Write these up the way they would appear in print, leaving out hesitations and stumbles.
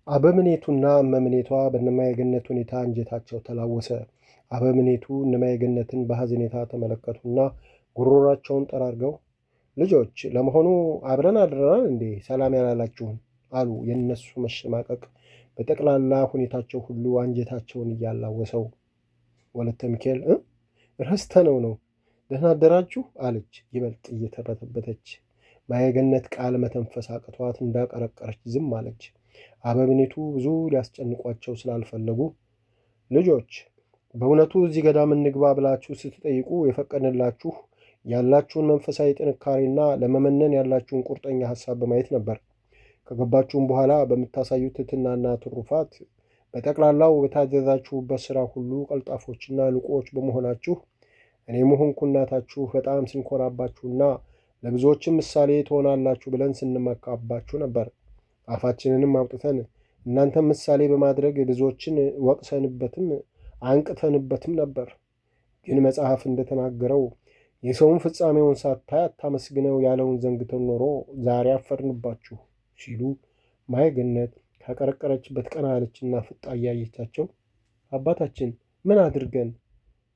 አበምኔቱና እመምኔቷ በእነማየገነት ሁኔታ አንጀታቸው ተላወሰ። አበምኔቱ እነማየገነትን በሐዘኔታ ተመለከቱና ጉሮሯቸውን ጠራርገው ልጆች፣ ለመሆኑ አብረን አድረናል እንዴ ሰላም ያላላችሁን? አሉ። የእነሱ መሸማቀቅ በጠቅላላ ሁኔታቸው ሁሉ አንጀታቸውን እያላወሰው። ወለተ ሚካኤል ረስተነው ነው፣ ደህና አደራችሁ አለች ይበልጥ እየተበተበተች። ማየገነት ቃል መተንፈስ አቅቷት እንዳቀረቀረች ዝም አለች። አበምኔቱ ብዙ ሊያስጨንቋቸው ስላልፈለጉ ልጆች፣ በእውነቱ እዚህ ገዳም እንግባ ብላችሁ ስትጠይቁ የፈቀድንላችሁ ያላችሁን መንፈሳዊ ጥንካሬና ለመመነን ያላችሁን ቁርጠኛ ሀሳብ በማየት ነበር። ከገባችሁም በኋላ በምታሳዩት ትሕትናና ትሩፋት በጠቅላላው በታዘዛችሁበት ሥራ ሁሉ ቀልጣፎችና ንቁዎች በመሆናችሁ እኔም ሆንኩ እናታችሁ በጣም ስንኮራባችሁና ለብዙዎችም ምሳሌ ትሆናላችሁ ብለን ስንመካባችሁ ነበር። አፋችንንም አውጥተን እናንተም ምሳሌ በማድረግ ብዙዎችን ወቅሰንበትም አንቅተንበትም ነበር። ግን መጽሐፍ እንደተናገረው የሰውን ፍጻሜውን ሳታይ አታመስግነው ያለውን ዘንግተን ኖሮ ዛሬ አፈርንባችሁ ሲሉ ማየገነት ካቀረቀረችበት ቀና አለችና ፍጣ እያየቻቸው አባታችን፣ ምን አድርገን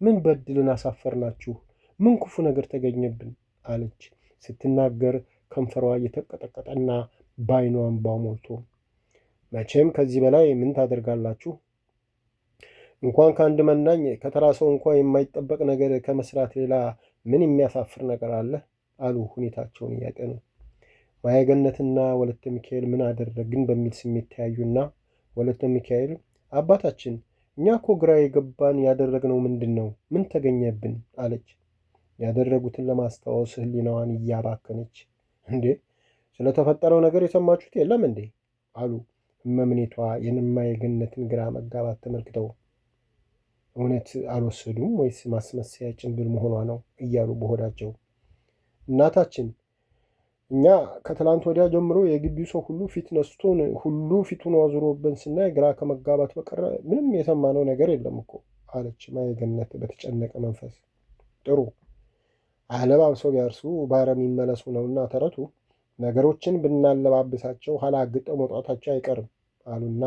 ምን በድልን አሳፈርናችሁ? ምን ክፉ ነገር ተገኘብን? አለች ስትናገር ከንፈሯ እየተቀጠቀጠና በዓይኗ እንባ ሞልቶ። መቼም ከዚህ በላይ ምን ታደርጋላችሁ? እንኳን ከአንድ መናኝ ከተራ ሰው እንኳ የማይጠበቅ ነገር ከመስራት ሌላ ምን የሚያሳፍር ነገር አለ? አሉ ሁኔታቸውን እያጤኑ። ማየገነትና ወለተ ሚካኤል ምን አደረግን በሚል ስሜት ተያዩና ወለተ ሚካኤል አባታችን፣ እኛ እኮ ግራ የገባን ያደረግነው ምንድን ነው? ምን ተገኘብን? አለች። ያደረጉትን ለማስታወስ ሕሊናዋን እያባከነች። እንዴ፣ ስለተፈጠረው ነገር የሰማችሁት የለም እንዴ? አሉ እመምኔቷ የእማየገነትን ግራ መጋባት ተመልክተው። እውነት አልወሰዱም ወይስ ማስመሰያ ጭንብል መሆኗ ነው እያሉ በሆዳቸው። እናታችን፣ እኛ ከትላንት ወዲያ ጀምሮ የግቢው ሰው ሁሉ ፊት ነስቶን ሁሉ ፊቱን አዙሮብን ስናይ ግራ ከመጋባት በቀረ ምንም የሰማነው ነገር የለም እኮ አለች ማየገነት በተጨነቀ መንፈስ። ጥሩ፣ አለባብሰው ቢያርሱ ባረም ይመለሱ ነውና ተረቱ። ነገሮችን ብናለባብሳቸው ኋላ አግጠው መውጣታቸው አይቀርም አሉና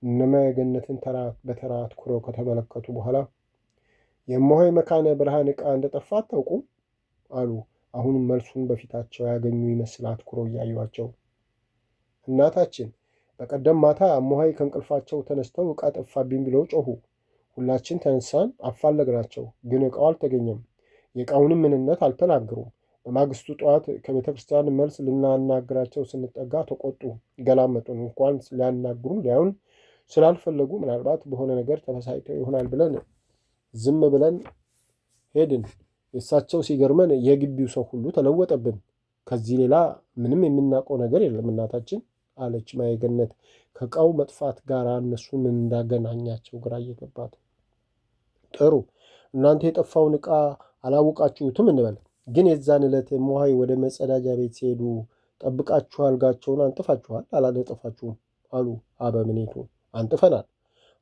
እነማየገነትን ተራ በተራ አትኩረው ከተመለከቱ በኋላ የእማሆይ መካነ ብርሃን ዕቃ እንደጠፋ አታውቁም? አሉ። አሁንም መልሱን በፊታቸው ያገኙ ይመስል አትኩረው እያዩአቸው። እናታችን፣ በቀደም ማታ እማሆይ ከእንቅልፋቸው ተነስተው ዕቃ ጠፋብኝ ብለው ጮኹ። ሁላችን ተነሳን፣ አፋለግናቸው፣ ግን ዕቃው አልተገኘም። የዕቃውንም ምንነት አልተናገሩም። በማግስቱ ጠዋት ከቤተ ክርስቲያን መልስ ልናናግራቸው ስንጠጋ ተቆጡ፣ ገላመጡን። እንኳን ሊያናግሩን ሊያዩን ስላልፈለጉ ምናልባት በሆነ ነገር ተበሳጭተው ይሆናል ብለን ዝም ብለን ሄድን። የእሳቸው ሲገርመን የግቢው ሰው ሁሉ ተለወጠብን። ከዚህ ሌላ ምንም የምናውቀው ነገር የለም እናታችን አለች ማየገነት ከዕቃው መጥፋት ጋር እነሱ ምን እንዳገናኛቸው ግራ እየገባት። ጥሩ፣ እናንተ የጠፋውን ዕቃ አላወቃችሁትም እንበል። ግን የዛን ዕለት እማሆይ ወደ መጸዳጃ ቤት ሲሄዱ ጠብቃችሁ አልጋቸውን አንጥፋችኋል አላነጠፋችሁም? አሉ አበምኔቱ። አንጥፈናል።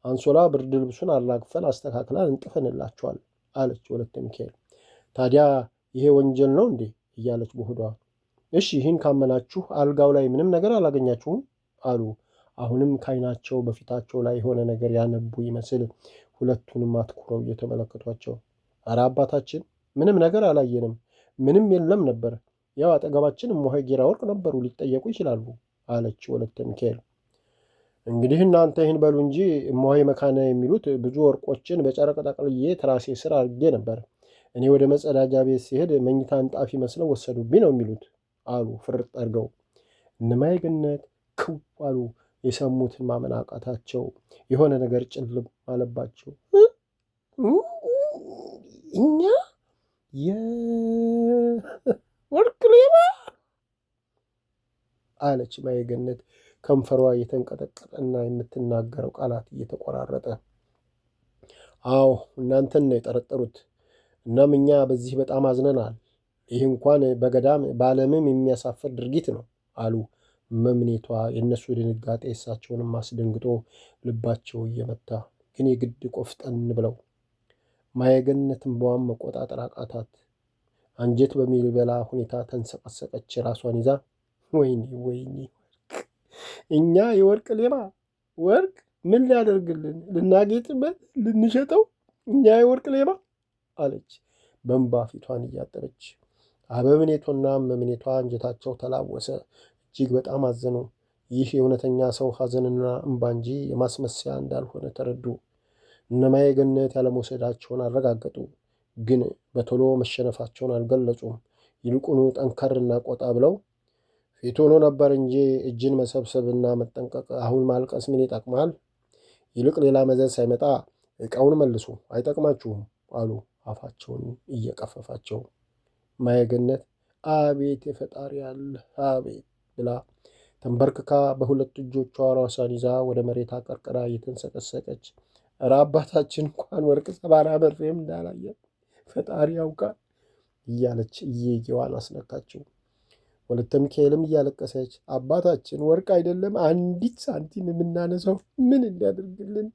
አንሶላ ብርድ ልብሱን አራግፈን አስተካክለን አንጥፈንላቸዋል አለች ወለተ ሚካኤል። ታዲያ ይሄ ወንጀል ነው እንዴ? እያለች በሆዷ። እሺ፣ ይህን ካመናችሁ አልጋው ላይ ምንም ነገር አላገኛችሁም? አሉ። አሁንም ካይናቸው በፊታቸው ላይ የሆነ ነገር ያነቡ ይመስል ሁለቱንም አትኩረው እየተመለከቷቸው። ኧረ አባታችን፣ ምንም ነገር አላየንም፣ ምንም የለም ነበር። ያው አጠገባችን እማሆይ ጌራ ወርቅ ነበሩ፣ ሊጠየቁ ይችላሉ አለች ወለተ ሚካኤል። እንግዲህ እናንተ ይህን በሉ እንጂ እማሆይ መካነ የሚሉት ብዙ ወርቆችን በጨረቅ ጠቅልዬ ትራሴ ስር አድርጌ ነበር። እኔ ወደ መጸዳጃ ቤት ሲሄድ መኝታ አንጣፊ መስለው ወሰዱብኝ ነው የሚሉት አሉ ፍርጥ አድርገው። እነማየገነት ክው አሉ። የሰሙትን ማመን አቃታቸው። የሆነ ነገር ጭልም አለባቸው። እኛ የወርቅ ሌባ አለች ማየገነት ከንፈሯ እየተንቀጠቀጠና የምትናገረው ቃላት እየተቆራረጠ። አዎ፣ እናንተን ነው የጠረጠሩት። እናም እኛ በዚህ በጣም አዝነናል። ይህ እንኳን በገዳም በዓለምም የሚያሳፍር ድርጊት ነው አሉ መምኔቷ። የእነሱ ድንጋጤ እሳቸውንም አስደንግጦ ልባቸው እየመታ ግን የግድ ቆፍጠን ብለው። ማየገነት እንባዋን መቆጣጠር አቃታት። አንጀት በሚበላ ሁኔታ ተንሰቀሰቀች። ራሷን ይዛ ወይኔ ወይኔ፣ እኛ የወርቅ ሌባ ወርቅ ምን ሊያደርግልን? ልናጌጥበት? ልንሸጠው? እኛ የወርቅ ሌባ አለች በእንባ ፊቷን እያጠበች። አበምኔቱና እመምኔቷ አንጀታቸው ተላወሰ። እጅግ በጣም አዘኑ። ይህ የእውነተኛ ሰው ሐዘንና እምባ እንጂ የማስመሰያ እንዳልሆነ ተረዱ። እነማየ ገነት ያለመውሰዳቸውን አረጋገጡ። ግን በቶሎ መሸነፋቸውን አልገለጹም። ይልቁኑ ጠንከርና ቆጣ ብለው ፊት ሆኖ ነበር እንጂ እጅን መሰብሰብና መጠንቀቅ፣ አሁን ማልቀስ ምን ይጠቅማል? ይልቅ ሌላ መዘዝ ሳይመጣ ዕቃውን መልሱ፣ አይጠቅማችሁም አሉ አፋቸውን እየቀፈፋቸው። ማየገነት አቤት የፈጣሪ ያለ አቤት ብላ ተንበርክካ በሁለት እጆቿ ራሷን ይዛ ወደ መሬት አቀርቅራ እየተንሰቀሰቀች ኧረ አባታችን እንኳን ወርቅ ሰባራ መርፌም እንዳላየ ፈጣሪ ያውቃል እያለች እየየዋን አስነካችው። ወለተ ሚካኤልም እያለቀሰች አባታችን ወርቅ አይደለም አንዲት ሳንቲም የምናነሳው ምን እንዲያደርግልን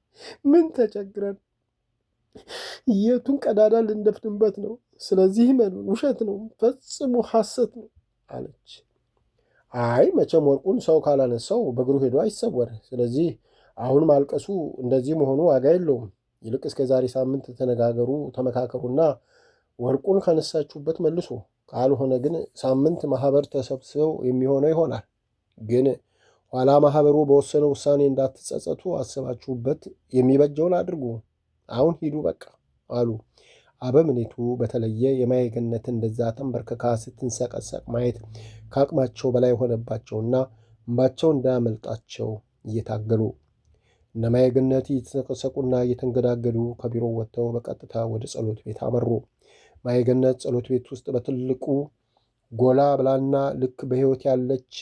ምን ተቸግረን የቱን ቀዳዳ ልንደፍንበት ነው? ስለዚህ መኑን ውሸት ነው፣ ፈጽሞ ሐሰት ነው አለች። አይ መቼም ወርቁን ሰው ካላነሳው በእግሩ ሄዶ አይሰወር። ስለዚህ አሁን ማልቀሱ እንደዚህ መሆኑ ዋጋ የለውም። ይልቅ እስከ ዛሬ ሳምንት ተነጋገሩ፣ ተመካከሩና ወርቁን ካነሳችሁበት መልሱ። ካልሆነ ግን ሳምንት ማህበር ተሰብስበው የሚሆነው ይሆናል። ግን ኋላ ማህበሩ በወሰነው ውሳኔ እንዳትጸጸቱ አስባችሁበት የሚበጀውን አድርጉ። አሁን ሂዱ በቃ አሉ። አበምኔቱ በተለየ የማየገነት እንደዛ ተንበርክካ ስትንሰቀሰቅ ማየት ከአቅማቸው በላይ ሆነባቸውና እንባቸው እንዳያመልጣቸው እየታገሉ እነ ማየገነት እየተሰቀሰቁና እየተንገዳገዱ ከቢሮ ወጥተው በቀጥታ ወደ ጸሎት ቤት አመሩ። ማየገነት ጸሎት ቤት ውስጥ በትልቁ ጎላ ብላና ልክ በሕይወት ያለች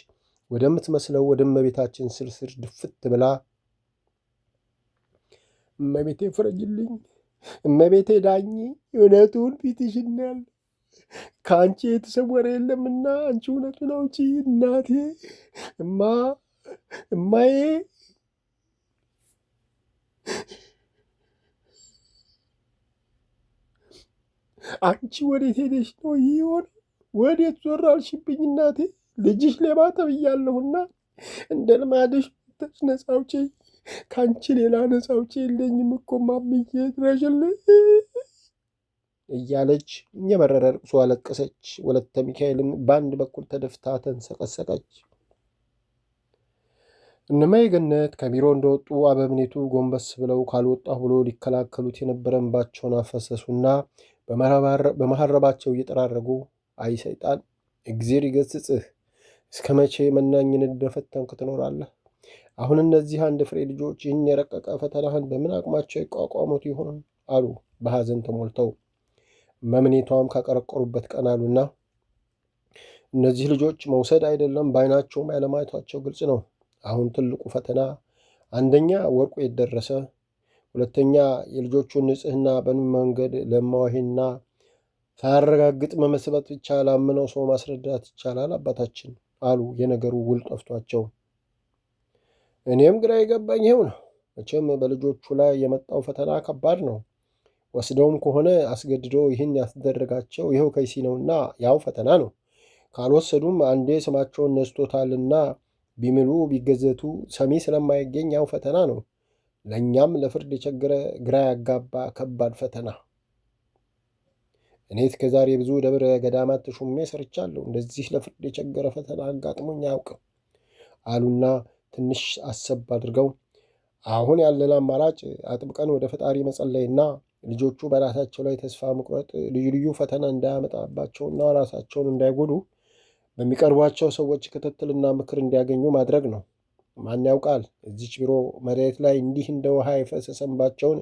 ወደምትመስለው ወደ እመቤታችን ስር ድፍት ብላ እመቤቴ ፍረጅልኝ፣ እመቤቴ ዳኝ፣ እውነቱን ፊትሽ ያለ ከአንቺ የተሰወረ የለምና አንቺ እውነቱን አውጪ እናቴ፣ እማ እማዬ አንቺ ወዴት ሄደሽ ነው ይህ የሆነው? ወዴት ዞር አልሽብኝ እናቴ? ልጅሽ ሌባ ተብያለሁና እንደ ልማድሽ መጥተሽ ነፃ አውጪኝ። ከአንቺ ሌላ ነፃ አውጪ የለኝም እኮ ማምዬ ድረሽልኝ እያለች የመረረ ልቅሶ አለቀሰች። ወለተ ሚካኤልም በአንድ በኩል ተደፍታ ተንሰቀሰቀች። እነማየ ገነት ከቢሮ እንደወጡ አበምኔቱ ጎንበስ ብለው ካልወጣሁ ብሎ ሊከላከሉት የነበረ እንባቸውን አፈሰሱና በመሐረባቸው እየጠራረጉ አይ ሰይጣን፣ እግዜር ይገስጽህ፣ እስከ መቼ መናኝን እንደፈተንክ ትኖራለህ? አሁን እነዚህ አንድ ፍሬ ልጆች ይህን የረቀቀ ፈተናህን በምን አቅማቸው ይቋቋሙት ይሆን አሉ በሐዘን ተሞልተው። መምኔቷም ካቀረቀሩበት ቀን አሉና እነዚህ ልጆች መውሰድ አይደለም በዓይናቸውም ያለማየታቸው ግልጽ ነው። አሁን ትልቁ ፈተና አንደኛ ወርቁ የት ደረሰ፣ ሁለተኛ የልጆቹን ንጽሕና በምን መንገድ ለማዋሂና ሳያረጋግጥ መመስበት ብቻ ላመነው ሰው ማስረዳት ይቻላል አባታችን አሉ የነገሩ ውል ጠፍቷቸው። እኔም ግራ የገባኝ ይኸው ነው። መቼም በልጆቹ ላይ የመጣው ፈተና ከባድ ነው። ወስደውም ከሆነ አስገድዶ ይህን ያስደረጋቸው ይኸው ከይሲ ነውና ያው ፈተና ነው። ካልወሰዱም አንዴ ስማቸውን ነስቶታልና ቢምሉ ቢገዘቱ ሰሚ ስለማይገኝ ያው ፈተና ነው። ለእኛም ለፍርድ የቸገረ ግራ ያጋባ ከባድ ፈተና። እኔ እስከዛሬ ብዙ ደብረ ገዳማት ተሹሜ ሰርቻለሁ። እንደዚህ ለፍርድ የቸገረ ፈተና አጋጥሞኝ አያውቅም አሉና ትንሽ አሰብ አድርገው አሁን ያለን አማራጭ አጥብቀን ወደ ፈጣሪ መጸለይና ልጆቹ በራሳቸው ላይ ተስፋ መቁረጥ ልዩ ልዩ ፈተና እንዳያመጣባቸውና ራሳቸውን እንዳይጎዱ በሚቀርቧቸው ሰዎች ክትትልና ምክር እንዲያገኙ ማድረግ ነው። ማን ያውቃል እዚች ቢሮ መሬት ላይ እንዲህ እንደ ውሃ የፈሰሰባቸውን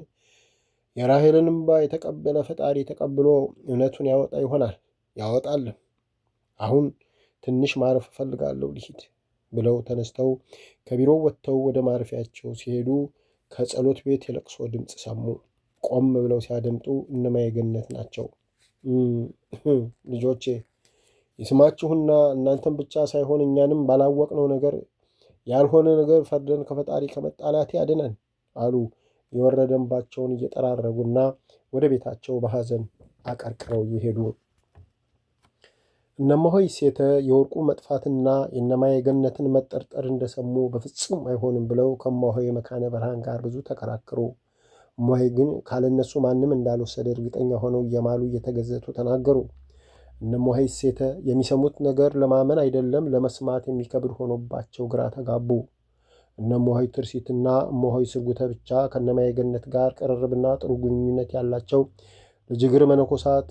የራሔልን እንባ የተቀበለ ፈጣሪ ተቀብሎ እውነቱን ያወጣ ይሆናል፣ ያወጣል። አሁን ትንሽ ማረፍ እፈልጋለሁ ልሂድ ብለው ተነስተው ከቢሮው ወጥተው ወደ ማረፊያቸው ሲሄዱ ከጸሎት ቤት የለቅሶ ድምፅ ሰሙ። ቆም ብለው ሲያደምጡ እነማየ ገነት ናቸው። ልጆቼ ይስማችሁና እናንተን ብቻ ሳይሆን እኛንም ባላወቅነው ነገር ያልሆነ ነገር ፈርደን ከፈጣሪ ከመጣላት ያድነን አሉ። የወረደ እንባቸውን እየጠራረጉና ወደ ቤታቸው በሐዘን አቀርቅረው እየሄዱ እነማሆይ ሴተ የወርቁ መጥፋትና የእነማየ ገነትን መጠርጠር እንደሰሙ በፍጹም አይሆንም ብለው ከእማሆይ መካነ ብርሃን ጋር ብዙ ተከራከሩ። እማሆይ ግን ካለነሱ ማንም እንዳልወሰደ እርግጠኛ ሆነው እየማሉ እየተገዘቱ ተናገሩ። እነማሆይ ሴተ የሚሰሙት ነገር ለማመን አይደለም ለመስማት የሚከብድ ሆኖባቸው ግራ ተጋቡ። እነማሆይ ትርሲትና እማሆይ ስርጉተ ብቻ ከነማየ ገነት ጋር ቅርርብና ጥሩ ግንኙነት ያላቸው ልጅግር መነኮሳት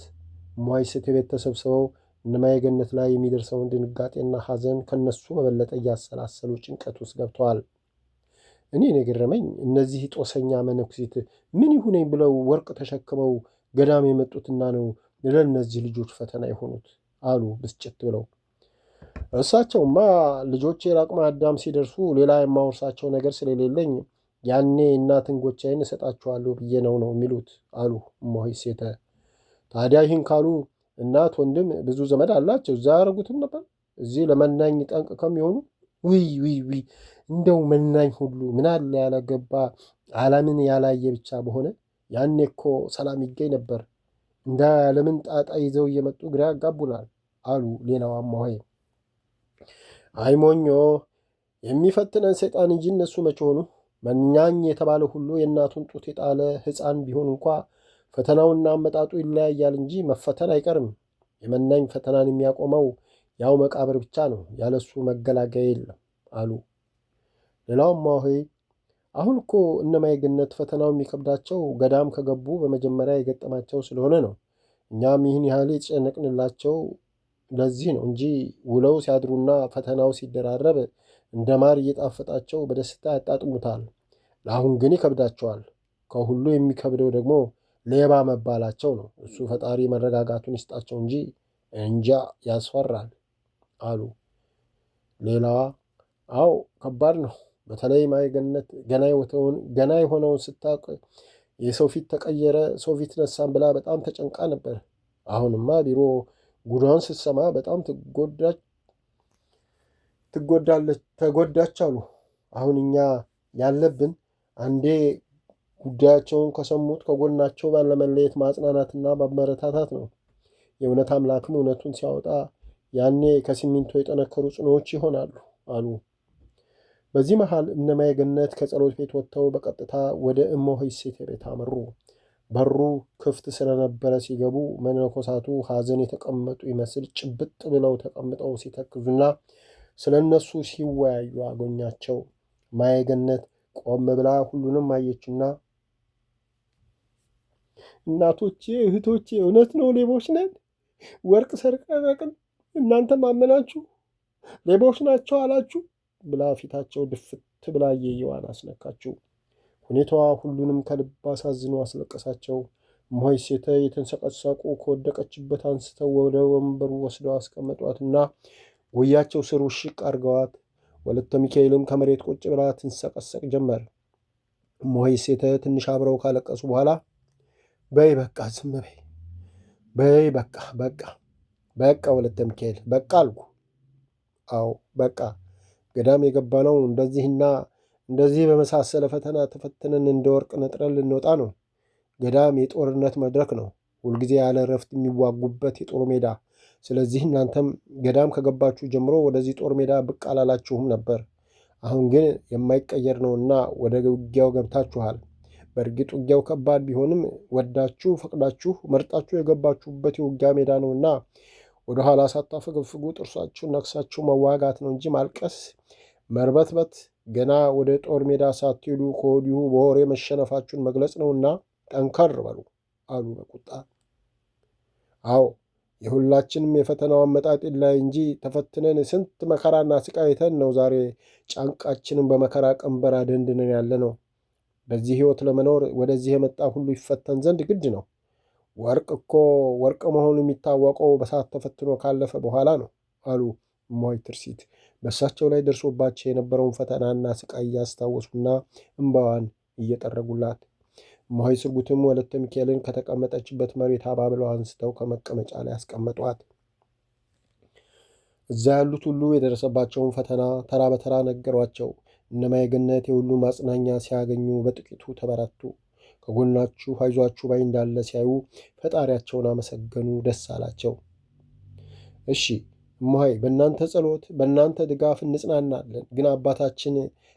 እማሆይ ሴተ ቤት ተሰብስበው እነማየ ገነት ላይ የሚደርሰውን ድንጋጤና ሐዘን ከነሱ በበለጠ እያሰላሰሉ ጭንቀት ውስጥ ገብተዋል። እኔን የገረመኝ እነዚህ ጦሰኛ መነኩሴት ምን ይሁነኝ ብለው ወርቅ ተሸክመው ገዳም የመጡትና ነው ለእነዚህ ልጆች ፈተና የሆኑት አሉ ብስጭት ብለው። እሳቸውማ ልጆቼ ለአቅመ አዳም ሲደርሱ ሌላ የማወርሳቸው ነገር ስለሌለኝ ያኔ እናት እንጎቻዬን እሰጣቸዋለሁ ብዬ ነው የሚሉት አሉ እማሆይ ሴተ። ታዲያ ይህን ካሉ እናት ወንድም ብዙ ዘመድ አላቸው፣ እዛ ያደረጉትም ነበር እዚህ ለመናኝ ጠንቅ ከሚሆኑ። ውይ ውይ ውይ፣ እንደው መናኝ ሁሉ ምናለ ያላገባ ዓለምን ያላየ ብቻ በሆነ ያኔ እኮ ሰላም ይገኝ ነበር። እንደ ዓለምን ጣጣ ይዘው እየመጡ ግራ ያጋቡናል አሉ ሌላዋ እማሆይ። አይ ሞኞ፣ የሚፈትነን ሰይጣን እንጂ እነሱ መቼ ሆኑ? መናኝ የተባለ ሁሉ የእናቱን ጡት የጣለ ሕፃን ቢሆን እንኳ ፈተናውና አመጣጡ ይለያያል እንጂ መፈተን አይቀርም። የመናኝ ፈተናን የሚያቆመው ያው መቃብር ብቻ ነው፣ ያለሱ መገላገያ የለም አሉ። ሌላው እማሆይ አሁን እኮ እነማየ ገነት ፈተናው የሚከብዳቸው ገዳም ከገቡ በመጀመሪያ የገጠማቸው ስለሆነ ነው። እኛም ይህን ያህል የተጨነቅንላቸው ለዚህ ነው እንጂ ውለው ሲያድሩና ፈተናው ሲደራረብ እንደ ማር እየጣፈጣቸው በደስታ ያጣጥሙታል። ለአሁን ግን ይከብዳቸዋል። ከሁሉ የሚከብደው ደግሞ ሌባ መባላቸው ነው። እሱ ፈጣሪ መረጋጋቱን ይስጣቸው እንጂ እንጃ ያስፈራል አሉ። ሌላዋ አዎ ከባድ ነው። በተለይ ማየገነት ገና የሆነውን ስታውቅ የሰው ፊት ተቀየረ፣ ሰው ፊት ነሳን ብላ በጣም ተጨንቃ ነበር። አሁንማ ቢሮ ጉዷን ስትሰማ በጣም ትጎዳለች ተጎዳች አሉ። አሁን እኛ ያለብን አንዴ ጉዳያቸውን ከሰሙት ከጎናቸው ባለመለየት ማጽናናትና ማበረታታት ነው። የእውነት አምላክም እውነቱን ሲያወጣ ያኔ ከሲሚንቶ የጠነከሩ ጽኑዎች ይሆናሉ አሉ። በዚህ መሃል እነማየ ገነት ከጸሎት ቤት ወጥተው በቀጥታ ወደ እማሆይ ሴተ ቤት አመሩ። በሩ ክፍት ስለነበረ ሲገቡ መነኮሳቱ ሐዘን የተቀመጡ ይመስል ጭብጥ ብለው ተቀምጠው ሲተክዙና ስለ እነሱ ሲወያዩ አገኛቸው። ማየገነት ቆም ብላ ሁሉንም አየችና እናቶቼ፣ እህቶቼ፣ እውነት ነው ሌቦች ነን? ወርቅ ሰርቀን እናንተም አመናችሁ? ሌቦች ናቸው አላችሁ? ብላ ፊታቸው ድፍት ብላ እየየዋን አስነካችው። ሁኔታዋ ሁሉንም ከልብ አሳዝኖ አስለቀሳቸው። እማሆይ ሴተ የተንሰቀሰቁ ከወደቀችበት አንስተው ወደ ወንበሩ ወስደው አስቀመጧትና ጉያቸው ስር ውሽቅ አድርገዋት፣ ወለተ ሚካኤልም ከመሬት ቁጭ ብላ ትንሰቀሰቅ ጀመር። እማሆይ ሴተ ትንሽ አብረው ካለቀሱ በኋላ በይ በቃ ዝም በይ፣ በይ በቃ በቃ በቃ ወለተ ሚካኤል በቃ አልኩ። አዎ በቃ ገዳም የገባነው እንደዚህና እንደዚህ በመሳሰለ ፈተና ተፈትነን እንደ ወርቅ ነጥረን ልንወጣ ነው። ገዳም የጦርነት መድረክ ነው፣ ሁልጊዜ ያለ እረፍት የሚዋጉበት የጦር ሜዳ። ስለዚህ እናንተም ገዳም ከገባችሁ ጀምሮ ወደዚህ ጦር ሜዳ ብቅ አላላችሁም ነበር። አሁን ግን የማይቀየር ነውና ወደ ውጊያው ገብታችኋል። በእርግጥ ውጊያው ከባድ ቢሆንም ወዳችሁ ፈቅዳችሁ መርጣችሁ የገባችሁበት የውጊያ ሜዳ ነውና ወደ ኋላ ሳታፈገፍጉ ጥርሳችሁን ነክሳችሁ መዋጋት ነው እንጂ ማልቀስ፣ መርበትበት፣ ገና ወደ ጦር ሜዳ ሳትሄዱ ከወዲሁ በወሬ መሸነፋችሁን መግለጽ ነውና ጠንከር በሉ አሉ በቁጣ። አዎ የሁላችንም የፈተናው አመጣጥ ላይ እንጂ ተፈትነን ስንት መከራና ስቃይተን ነው ዛሬ ጫንቃችንን በመከራ ቀንበር አደንድነን ያለ ነው። በዚህ ሕይወት ለመኖር ወደዚህ የመጣ ሁሉ ይፈተን ዘንድ ግድ ነው። ወርቅ እኮ ወርቅ መሆኑ የሚታወቀው በሳት ተፈትኖ ካለፈ በኋላ ነው አሉ እማሆይ ትርሲት በእሳቸው ላይ ደርሶባቸው የነበረውን ፈተናና ስቃይ እያስታወሱና እምባዋን እየጠረጉላት። እማሆይ ስርጉትም ወለተ ሚካኤልን ከተቀመጠችበት መሬት አባብለው አንስተው ከመቀመጫ ላይ አስቀመጧት። እዛ ያሉት ሁሉ የደረሰባቸውን ፈተና ተራ በተራ ነገሯቸው። እነማየ ገነት የሁሉ ማጽናኛ ሲያገኙ በጥቂቱ ተበረቱ። ከጎናችሁ አይዟችሁ ባይ እንዳለ ሲያዩ ፈጣሪያቸውን አመሰገኑ፣ ደስ አላቸው። እሺ እማሆይ፣ በእናንተ ጸሎት፣ በእናንተ ድጋፍ እንጽናናለን። ግን አባታችን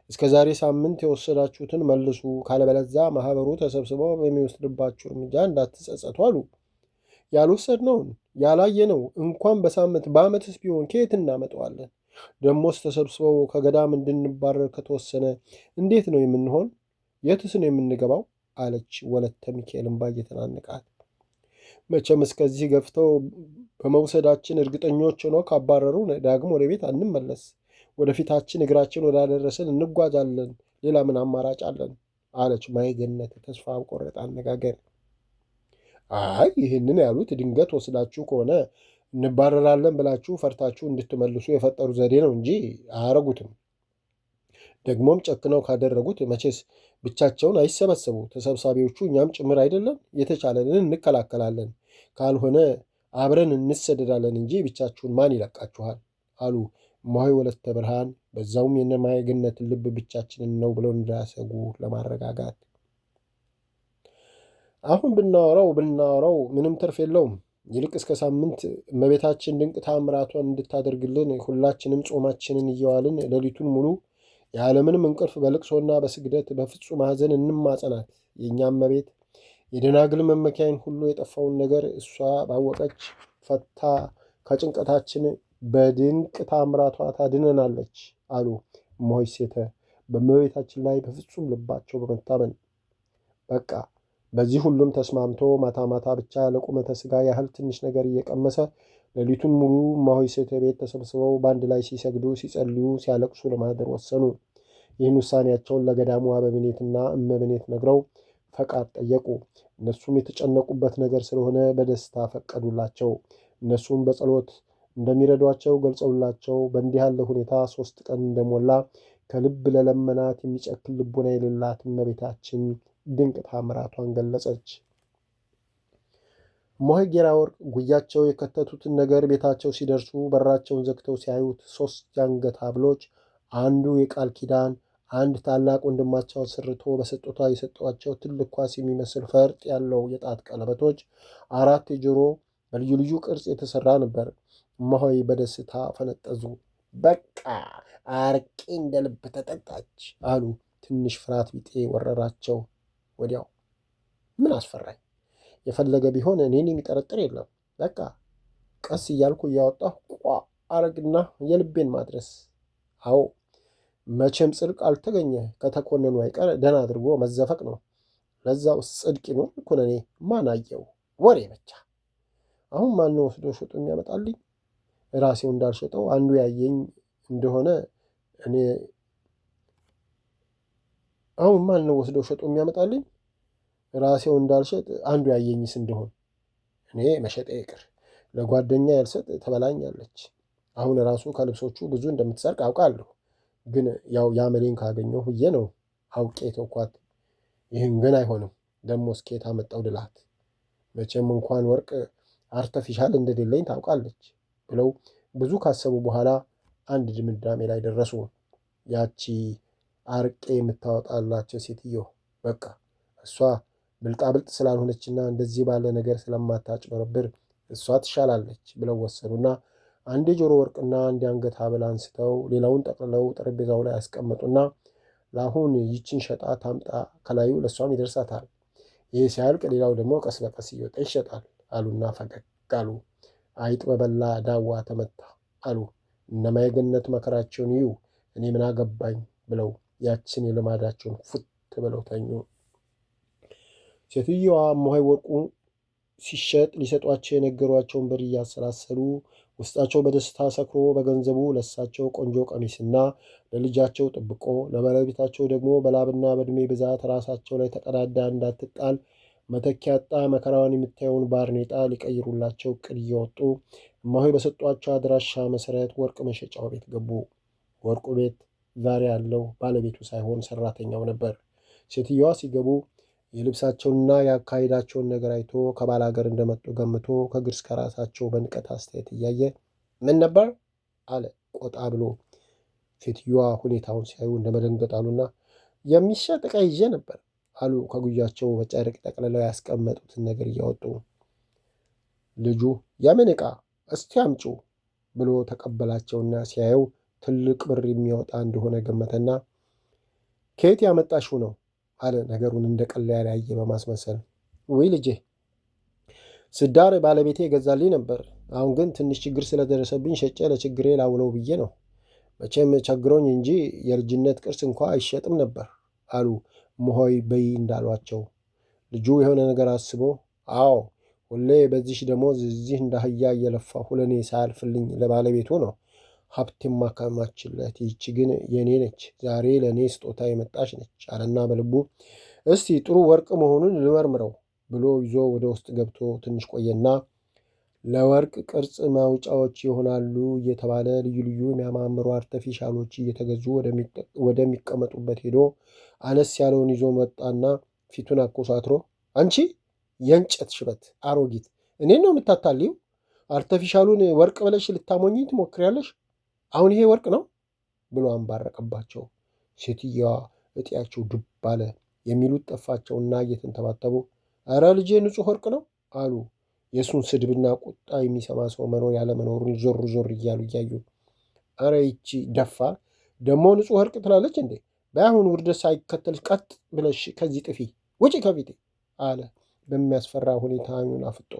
እስከ ዛሬ ሳምንት የወሰዳችሁትን መልሱ፣ ካለበለዚያ ማኅበሩ ተሰብስበው በሚወስድባችሁ እርምጃ እንዳትጸጸቱ አሉ። ያልወሰድነውን ያላየነው እንኳን በሳምንት በዓመትስ ቢሆን ከየት እናመጣዋለን? ደሞስ ተሰብስበው ከገዳም እንድንባረር ከተወሰነ እንዴት ነው የምንሆን? የትስ ነው የምንገባው? አለች ወለተ ሚካኤል እምባ እየተናነቃት። መቼም እስከዚህ ገፍተው በመውሰዳችን እርግጠኞች ሆነው ካባረሩ ዳግም ወደ ቤት አንመለስ፣ ወደፊታችን እግራችን ወዳደረሰን እንጓዛለን። ሌላ ምን አማራጭ አለን? አለች ማየገነት ተስፋ ቆረጠ አነጋገር። አይ ይህንን ያሉት ድንገት ወስዳችሁ ከሆነ እንባረራለን ብላችሁ ፈርታችሁ እንድትመልሱ የፈጠሩ ዘዴ ነው እንጂ አያረጉትም። ደግሞም ጨክነው ካደረጉት መቼስ ብቻቸውን አይሰበሰቡ። ተሰብሳቢዎቹ እኛም ጭምር አይደለም። የተቻለንን እንከላከላለን፣ ካልሆነ አብረን እንሰደዳለን እንጂ ብቻችሁን ማን ይለቃችኋል? አሉ እማሆይ ወለተ ብርሃን። በዛውም የነማየገነትን ልብ ብቻችንን ነው ብለው እንዳያሰጉ ለማረጋጋት። አሁን ብናወራው ብናወራው ምንም ትርፍ የለውም። ይልቅ እስከ ሳምንት እመቤታችን ድንቅ ተአምራቷን እንድታደርግልን ሁላችንም ጾማችንን እየዋልን ሌሊቱን ሙሉ ያለምንም እንቅልፍ በልቅሶና በስግደት በፍጹም ሐዘን እንማጸናት። የእኛ እመቤት የደናግል መመኪያይን ሁሉ የጠፋውን ነገር እሷ ባወቀች ፈታ ከጭንቀታችን በድንቅ ተአምራቷ ታድነናለች አሉ እማሆይ ሴተ በእመቤታችን ላይ በፍጹም ልባቸው በመታመን። በቃ በዚህ ሁሉም ተስማምቶ ማታ ማታ ብቻ ለቁመተ ሥጋ ያህል ትንሽ ነገር እየቀመሰ ሌሊቱን ሙሉ እማሆይ ሴተ ቤት ተሰብስበው በአንድ ላይ ሲሰግዱ፣ ሲጸልዩ፣ ሲያለቅሱ ለማደር ወሰኑ። ይህን ውሳኔያቸውን ለገዳሙ አበምኔትና እመብኔት ነግረው ፈቃድ ጠየቁ። እነሱም የተጨነቁበት ነገር ስለሆነ በደስታ ፈቀዱላቸው። እነሱም በጸሎት እንደሚረዷቸው ገልጸውላቸው በእንዲህ ያለ ሁኔታ 3 ቀን እንደሞላ ከልብ ለለመናት የሚጨክን ልቡና የሌላት እመቤታችን ድንቅ ታምራቷን ገለጸች። እማሆይ ጌራ ወርቅ ጉያቸው የከተቱትን ነገር ቤታቸው ሲደርሱ በራቸውን ዘግተው ሲያዩት 3 የአንገት ሐብሎች፣ አንዱ የቃል ኪዳን፣ አንድ ታላቅ ወንድማቸው አሰርቶ በስጦታ የሰጧቸው ትልቅ ኳስ የሚመስል ፈርጥ ያለው የጣት ቀለበቶች፣ 4 የጆሮ በልዩ ልዩ ቅርጽ የተሰራ ነበር። እማሆይ በደስታ ፈነጠዙ። በቃ አርቄ እንደ ልብ ተጠጣች አሉ። ትንሽ ፍርሃት ቢጤ ወረራቸው። ወዲያው ምን አስፈራኝ? የፈለገ ቢሆን እኔን የሚጠረጥር የለም። በቃ ቀስ እያልኩ እያወጣሁ ቋ አረግና የልቤን ማድረስ። አዎ መቼም ጽድቅ አልተገኘ ከተኮነኑ አይቀር ደህና አድርጎ መዘፈቅ ነው። ለዛው ጽድቅ ይኑር ኩነኔ ማን አየው? ወሬ ብቻ። አሁን ማን ነው ወስዶ ሸጦ የሚያመጣልኝ? ራሴው እንዳልሸጠው አንዱ ያየኝ እንደሆነ እኔ አሁን ማን ነው ወስዶ ሸጦ የሚያመጣልኝ? ራሴው እንዳልሸጥ አንዱ ያየኝስ እንደሆን እኔ መሸጤ ይቅር፣ ለጓደኛ ያልሰጥ ተበላኛለች። አሁን ራሱ ከልብሶቹ ብዙ እንደምትሰርቅ አውቃለሁ። ግን ያው ያመሌን ካገኘሁ ብዬ ነው አውቄ ተውኳት። ይህን ግን አይሆንም። ደሞ እስኬት አመጣው ድላት። መቼም እንኳን ወርቅ አርተፊሻል እንደሌለኝ ታውቃለች ብለው ብዙ ካሰቡ በኋላ አንድ ድምዳሜ ላይ ደረሱ። ያቺ አርቄ የምታወጣላቸው ሴትዮ በቃ እሷ ብልጣብልጥ ስላልሆነችና እንደዚህ ባለ ነገር ስለማታጭበረብር እሷ ትሻላለች ብለው ወሰኑና አንድ የጆሮ ወርቅና አንድ የአንገት ሐብል አንስተው ሌላውን ጠቅልለው ጠረጴዛው ላይ አስቀመጡና ለአሁን ይችን ሸጣ ታምጣ፣ ከላዩ ለሷም ይደርሳታል። ይህ ሲያልቅ ሌላው ደግሞ ቀስ በቀስ እየወጣ ይሸጣል አሉና ፈገግ አሉ። አይጥ በበላ ዳዋ ተመታ አሉ። እነማየገነት መከራቸውን ይዩ፣ እኔ ምን አገባኝ ብለው ያችን የልማዳቸውን ፉት ብለው ተኙ። ሴትየዋ እማሆይ ወርቁ ሲሸጥ ሊሰጧቸው የነገሯቸውን ብር እያሰላሰሉ ውስጣቸው በደስታ ሰክሮ በገንዘቡ ለሳቸው ቆንጆ ቀሚስና ለልጃቸው ጥብቆ ለባለቤታቸው ደግሞ በላብና በእድሜ ብዛት ራሳቸው ላይ ተቀዳዳ እንዳትጣል መተኪያ አጣ መከራዋን የምታየውን ባርኔጣ ሊቀይሩላቸው እቅድ እያወጡ እማሆይ በሰጧቸው አድራሻ መሰረት ወርቅ መሸጫው ቤት ገቡ። ወርቁ ቤት ዛሬ ያለው ባለቤቱ ሳይሆን ሰራተኛው ነበር። ሴትየዋ ሲገቡ የልብሳቸውንና የአካሄዳቸውን ነገር አይቶ ከባላገር እንደመጡ ገምቶ ከግር እስከ ራሳቸው በንቀት አስተያየት እያየ ምን ነበር አለ ቆጣ ብሎ። ሴትየዋ ሁኔታውን ሲያዩ እንደመደንገጥ አሉና የሚሸጥ ዕቃ ይዤ ነበር አሉ ከጉያቸው በጨርቅ ጠቅልለው ያስቀመጡትን ነገር እያወጡ። ልጁ የምን ዕቃ እስቲ አምጪው ብሎ ተቀበላቸውና ሲያየው ትልቅ ብር የሚያወጣ እንደሆነ ገመተና ከየት ያመጣሽው ነው አለ፣ ነገሩን እንደ ቀላል ያላየ በማስመሰል። ውይ ልጄ፣ ስዳር ባለቤቴ የገዛልኝ ነበር። አሁን ግን ትንሽ ችግር ስለደረሰብኝ ሸጬ ለችግሬ ላውለው ብዬ ነው። መቼም ቸግሮኝ እንጂ የልጅነት ቅርስ እንኳ አይሸጥም ነበር አሉ እምሆይ በይ እንዳሏቸው። ልጁ የሆነ ነገር አስቦ አዎ ሁሌ በዚሽ ደሞዝ እዚህ እንደ አህያ እየለፋሁ ለእኔ ሳያልፍልኝ ለባለቤቱ ነው ሀብት የማከማችለት፣ ይህቺ ግን የእኔ ነች፣ ዛሬ ለእኔ ስጦታ የመጣች ነች አለና በልቡ እስቲ ጥሩ ወርቅ መሆኑን ልመርምረው ብሎ ይዞ ወደ ውስጥ ገብቶ ትንሽ ቆየና ለወርቅ ቅርጽ ማውጫዎች ይሆናሉ እየተባለ ልዩ ልዩ የሚያማምሩ አርተፊሻሎች እየተገዙ ወደሚቀመጡበት ሄዶ አነስ ያለውን ይዞ መጣና ፊቱን አኮሳትሮ አንቺ የእንጨት ሽበት አሮጊት፣ እኔን ነው የምታታልዪው? አርተፊሻሉን ወርቅ ብለሽ ልታሞኝኝ ትሞክሪያለሽ? አሁን ይሄ ወርቅ ነው ብሎ አንባረቀባቸው። ሴትየዋ እጢያቸው ዱብ አለ። የሚሉት ጠፋቸውና እየተንተባተቡ ኧረ ልጄ ንጹሕ ወርቅ ነው አሉ። የእሱን ስድብና ቁጣ የሚሰማ ሰው መኖር ያለመኖሩን ዞር ዞር እያሉ እያዩ፣ ኧረ ይቺ ደፋር ደግሞ ንጹሕ ወርቅ ትላለች እንዴ? በአሁን ውርደት ሳይከተልሽ ቀጥ ብለሽ ከዚህ ጥፊ፣ ውጪ ከፊቴ አለ በሚያስፈራ ሁኔታ አይኑን አፍጦ።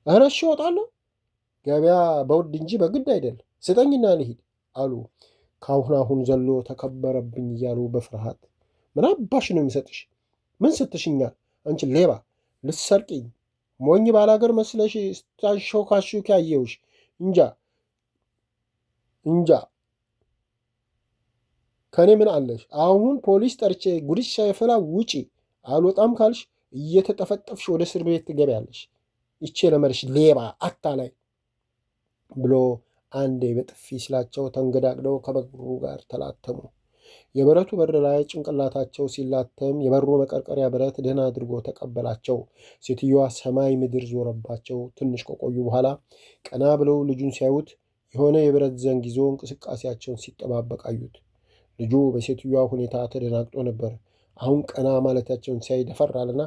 ኧረ እሺ እወጣለሁ፣ ገበያ በውድ እንጂ በግድ አይደል፣ ስጠኝና ልሂድ አሉ። ከአሁን አሁን ዘሎ ተከበረብኝ እያሉ በፍርሃት። ምን አባሽ ነው የሚሰጥሽ? ምን ስትሽኛል? አንቺ ሌባ ልትሰርቂኝ ሞኝ ባላገር መስለሽ ስታንሾካሹኪ አየሁሽ። እንጃ እንጃ ከእኔ ምን አለሽ? አሁን ፖሊስ ጠርቼ ጉድሽ ሳይፈላ ውጪ። አልወጣም ካልሽ እየተጠፈጠፍሽ ወደ እስር ቤት ትገቢያለሽ። ይቼ ለመርሽ ሌባ አታላይ ብሎ አንዴ በጥፊ ሲላቸው ተንገዳግደው ከበሩ ጋር ተላተሙ። የብረቱ በር ላይ ጭንቅላታቸው ሲላተም የበሩ መቀርቀሪያ ብረት ደህና አድርጎ ተቀበላቸው። ሴትዮዋ ሰማይ ምድር ዞረባቸው። ትንሽ ከቆዩ በኋላ ቀና ብለው ልጁን ሲያዩት የሆነ የብረት ዘንግ ይዞ እንቅስቃሴያቸውን ሲጠባበቅ አዩት። ልጁ በሴትዮዋ ሁኔታ ተደናግጦ ነበር። አሁን ቀና ማለታቸውን ሲያይ ደፈር አለና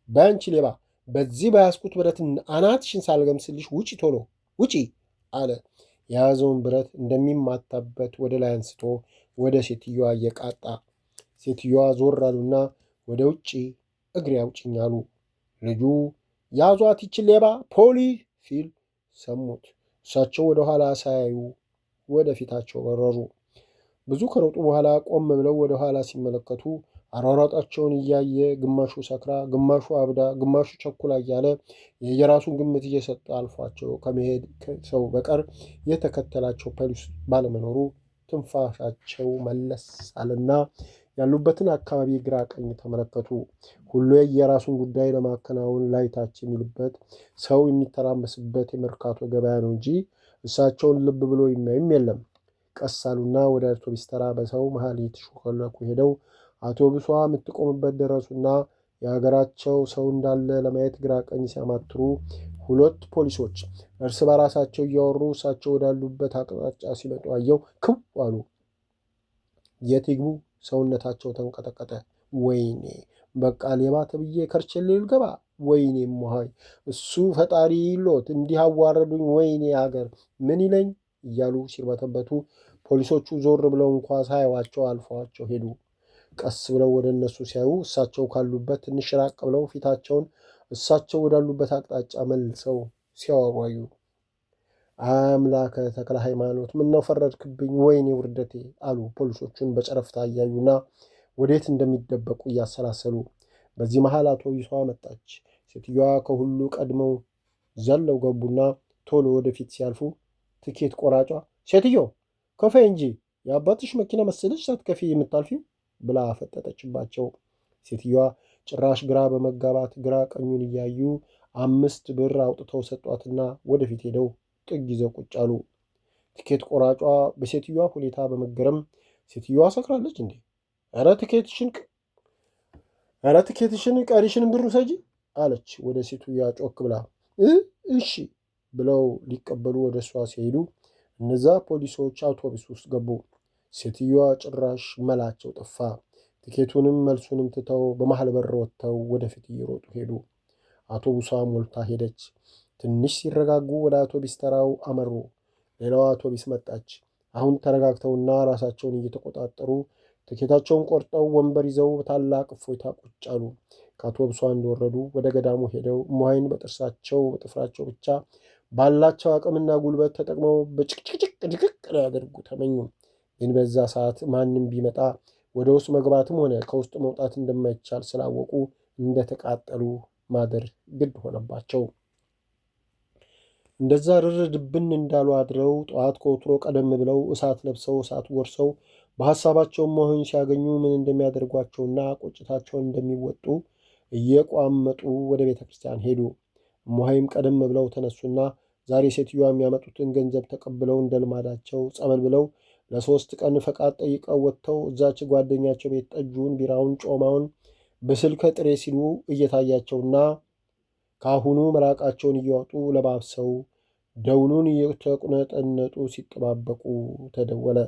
በአንቺ ሌባ፣ በዚህ በያዝኩት ብረት አናትሽን ሳልገምስልሽ ውጪ፣ ቶሎ ውጪ አለ። የያዘውን ብረት እንደሚማታበት ወደ ላይ አንስቶ ወደ ሴትዮዋ እየቃጣ፣ ሴትዮዋ ዞር አሉና ወደ ውጭ እግሬ አውጭኝ አሉ። ልጁ ያዟት ይችን ሌባ ፖሊስ ሲል ሰሙት። እሳቸው ወደ ኋላ ሳያዩ ወደ ፊታቸው በረሩ። ብዙ ከሮጡ በኋላ ቆም ብለው ወደ ኋላ ሲመለከቱ አሯሯጣቸውን እያየ ግማሹ ሰክራ፣ ግማሹ አብዳ፣ ግማሹ ቸኩላ እያለ የየራሱን ግምት እየሰጠ አልፏቸው ከመሄድ ሰው በቀር የተከተላቸው ፖሊስ ባለመኖሩ ትንፋሻቸው መለስ አለና ያሉበትን አካባቢ ግራ ቀኝ ተመለከቱ። ሁሉ የየራሱን ጉዳይ ለማከናወን ላይ ታች የሚልበት፣ ሰው የሚተራመስበት የመርካቶ ገበያ ነው እንጂ እሳቸውን ልብ ብሎ የሚያይም የለም። ቀስ አሉና ወደ አውቶቡስ ተራ በሰው መሃል እየተሾለኩ ሄደው አውቶቡሷ የምትቆምበት ደረሱና የሀገራቸው ሰው እንዳለ ለማየት ግራ ቀኝ ሲያማትሩ ሁለት ፖሊሶች እርስ በራሳቸው እያወሩ እሳቸው ወዳሉበት አቅጣጫ ሲመጡ አየው። ክው አሉ። የት ይግቡ? ሰውነታቸው ተንቀጠቀጠ። ወይኔ በቃ ሌባ ተብዬ ከርቸሌ ልገባ፣ ወይኔ እሞሀይ እሱ ፈጣሪ ይሎት እንዲህ አዋረዱኝ፣ ወይኔ ሀገር ምን ይለኝ እያሉ ሲርበተበቱ ፖሊሶቹ ዞር ብለው እንኳ ሳያዩዋቸው አልፈዋቸው ሄዱ። ቀስ ብለው ወደ እነሱ ሲያዩ እሳቸው ካሉበት ትንሽ ራቅ ብለው ፊታቸውን እሳቸው ወዳሉበት አቅጣጫ መልሰው ሲያወሩ አዩ። አምላከ ተክለ ሃይማኖት ምነው ፈረድክብኝ? ወይኔ ውርደቴ አሉ ፖሊሶቹን በጨረፍታ እያዩና ወዴት እንደሚደበቁ እያሰላሰሉ። በዚህ መሃል አውቶቡሷ መጣች። ሴትዮዋ ከሁሉ ቀድመው ዘለው ገቡና ቶሎ ወደፊት ሲያልፉ ትኬት ቆራጯ ሴትዮ ክፈይ እንጂ የአባትሽ መኪና መሰለሽ ሳትከፊ የምታልፊው ብላ ፈጠጠችባቸው። ሴትዮዋ ጭራሽ ግራ በመጋባት ግራ ቀኙን እያዩ 5 ብር አውጥተው ሰጧትና ወደፊት ሄደው ጥግ ይዘው ቁጭ አሉ። ትኬት ቆራጯ በሴትዮዋ ሁኔታ በመገረም ሴትዮዋ ሰክራለች እንዴ? ኧረ ትኬትሽን ቀሪሽን ብር ውሰጂ አለች ወደ ሴትዮዋ ጮክ ብላ። እሺ ብለው ሊቀበሉ ወደ እሷ ሲሄዱ እነዛ ፖሊሶች አውቶቡስ ውስጥ ገቡ። ሴትዮዋ ጭራሽ መላቸው ጠፋ። ትኬቱንም መልሱንም ትተው በመሃል በር ወጥተው ወደፊት እየሮጡ ሄዱ። አውቶቡሷ ሞልታ ሄደች። ትንሽ ሲረጋጉ ወደ አውቶቡስ ተራው አመሩ። ሌላዋ አውቶቢስ መጣች። አሁን ተረጋግተውና ራሳቸውን እየተቆጣጠሩ ትኬታቸውን ቆርጠው ወንበር ይዘው በታላቅ እፎይታ ቁጭ አሉ። ከአውቶቡሷ እንደወረዱ ወደ ገዳሙ ሄደው እሞሃይን በጥርሳቸው በጥፍራቸው ብቻ ባላቸው አቅምና ጉልበት ተጠቅመው በጭቅጭቅጭቅ ድቅቅ ሊያደርጉ ተመኙ። ግን በዛ ሰዓት ማንም ቢመጣ ወደ ውስጥ መግባትም ሆነ ከውስጥ መውጣት እንደማይቻል ስላወቁ እንደተቃጠሉ ማደር ግድ ሆነባቸው። እንደዛ ርር ድብን እንዳሉ አድረው ጠዋት ከወትሮ ቀደም ብለው እሳት ለብሰው እሳት ጎርሰው በሐሳባቸው እማሆይን ሲያገኙ ምን እንደሚያደርጓቸውና ቁጭታቸውን እንደሚወጡ እየቋመጡ ወደ ቤተ ክርስቲያን ሄዱ። እማሆይም ቀደም ብለው ተነሱና ዛሬ ሴትዮዋ የሚያመጡትን ገንዘብ ተቀብለው እንደ ልማዳቸው ጸበል ብለው ለ3 ቀን ፈቃድ ጠይቀው ወጥተው እዛች ጓደኛቸው ቤት ጠጁን፣ ቢራውን፣ ጮማውን በስልከ ጥሬ ሲሉ እየታያቸውና ካሁኑ ምራቃቸውን እያወጡ ለባብሰው ደውሉን እየተቁነጠነጡ ሲጠባበቁ ተደወለ።